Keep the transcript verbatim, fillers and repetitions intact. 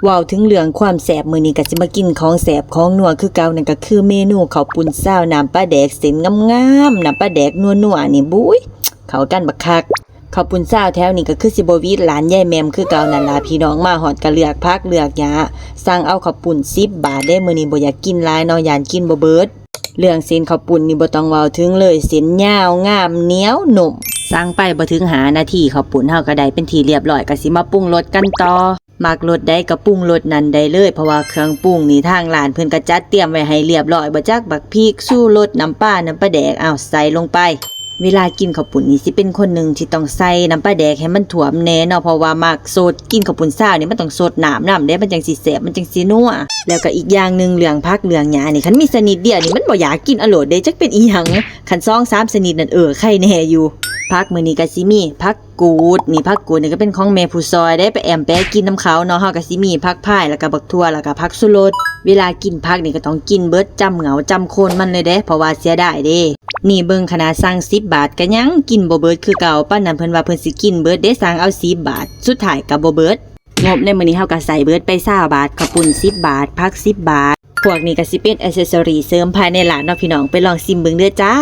เว้าถึงเรื่องความแซ่บ มื้อนี้ก็สิมากินของแซ่บของนัวคือเก่า นั่นก็คือเมนูข้าวปุ้นซาวน้ำปลาแดก เส้นงามๆ น้ำปลาแดกนัวๆ นี่ บุ้ย เข้ากันบักคัก ข้าวปุ้นซาวแถวนี้ก็คือสิบ่หวิดหลานยายแหม่มคือเก่านั่นล่ะพี่น้อง มาฮอดก็เลือกผักเลือกหญ้า สั่งเอาข้าวปุ้นสิบบาทเด้ มื้อนี้บ่อยากกินหลายเนาะ ย้านกินบ่เบิด เรื่องเส้นข้าวปุ้นนี่บ่ต้องเว้าถึงเลย เส้นยาวงามเหนียวนุ่ม สั่งไปบ่ถึงห้านาที ข้าวปุ้นเฮาก็ได้เป็นที่เรียบร้อย ก็สิมาปรุงรสกันต่อ มักรสใดก็ปรุงรสนั้นได้เลย เพราะว่าเครื่องปรุงนี่ทางร้านเพิ่นก็จัดเตรียมไว้ให้เรียบร้อย บ่จักบักพริก ชูรส น้ำปลา น้ำปลาแดก เอาใส่ลงไป เวลากินข้าวปุ้นนี่สิเป็นคนหนึ่งที่ต้องใส่น้ำปลาแดกให้มันท่วมแน่เนาะ เพราะว่ามักซด กินข้าวปุ้นซาวนี่มันต้องซดน้ำนำเด้ มันจั่งสิแซ่บ มันจั่งสินัว แล้วก็อีกอย่างหนึ่งเรื่องผักเรื่องหญ้านี่ คันมีชนิดเดียวนี่มันบ่อยากกินอะโลดเด้ จักเป็นอีหยัง คันสองสามชนิดนั่น เออ ไคแน่อยู่ ผักมื้อนี้ก็สิมีผักกูด นี่ผักกูดนี่ก็เป็นของแม่ผู้ซอยเด้ ไปแอมแปะกินนำเขาเนาะ เฮาก็สิมีผักพาย แล้วก็บักถั่ว แล้วก็ผักชูรส เวลากินผักนี่ก็ต้องกินเบิด จ่ำเหงาจ่ำโคนมันเลยเด้ เพราะว่าเสียดายเด้ นี่เบิ่งขนาดสั่งสิบบาทก็ยังกินบ่เบิดคือเก่า ปานนั้นเพิ่นว่าเพิ่นสิกินเบิดเด้ สั่งเอาสิบบาท สุดท้ายก็บ่เบิด งบในมื้อนี้เฮาก็ใส่เบิดไปซาวบาท ข้าวปุ้นสิบบาท ผักสิบบาท พวกนี้ก็สิเป็น accessory เสริมภายในร้านเนาะพี่น้อง ไปลองซิมเบิ่งเด้อจ้า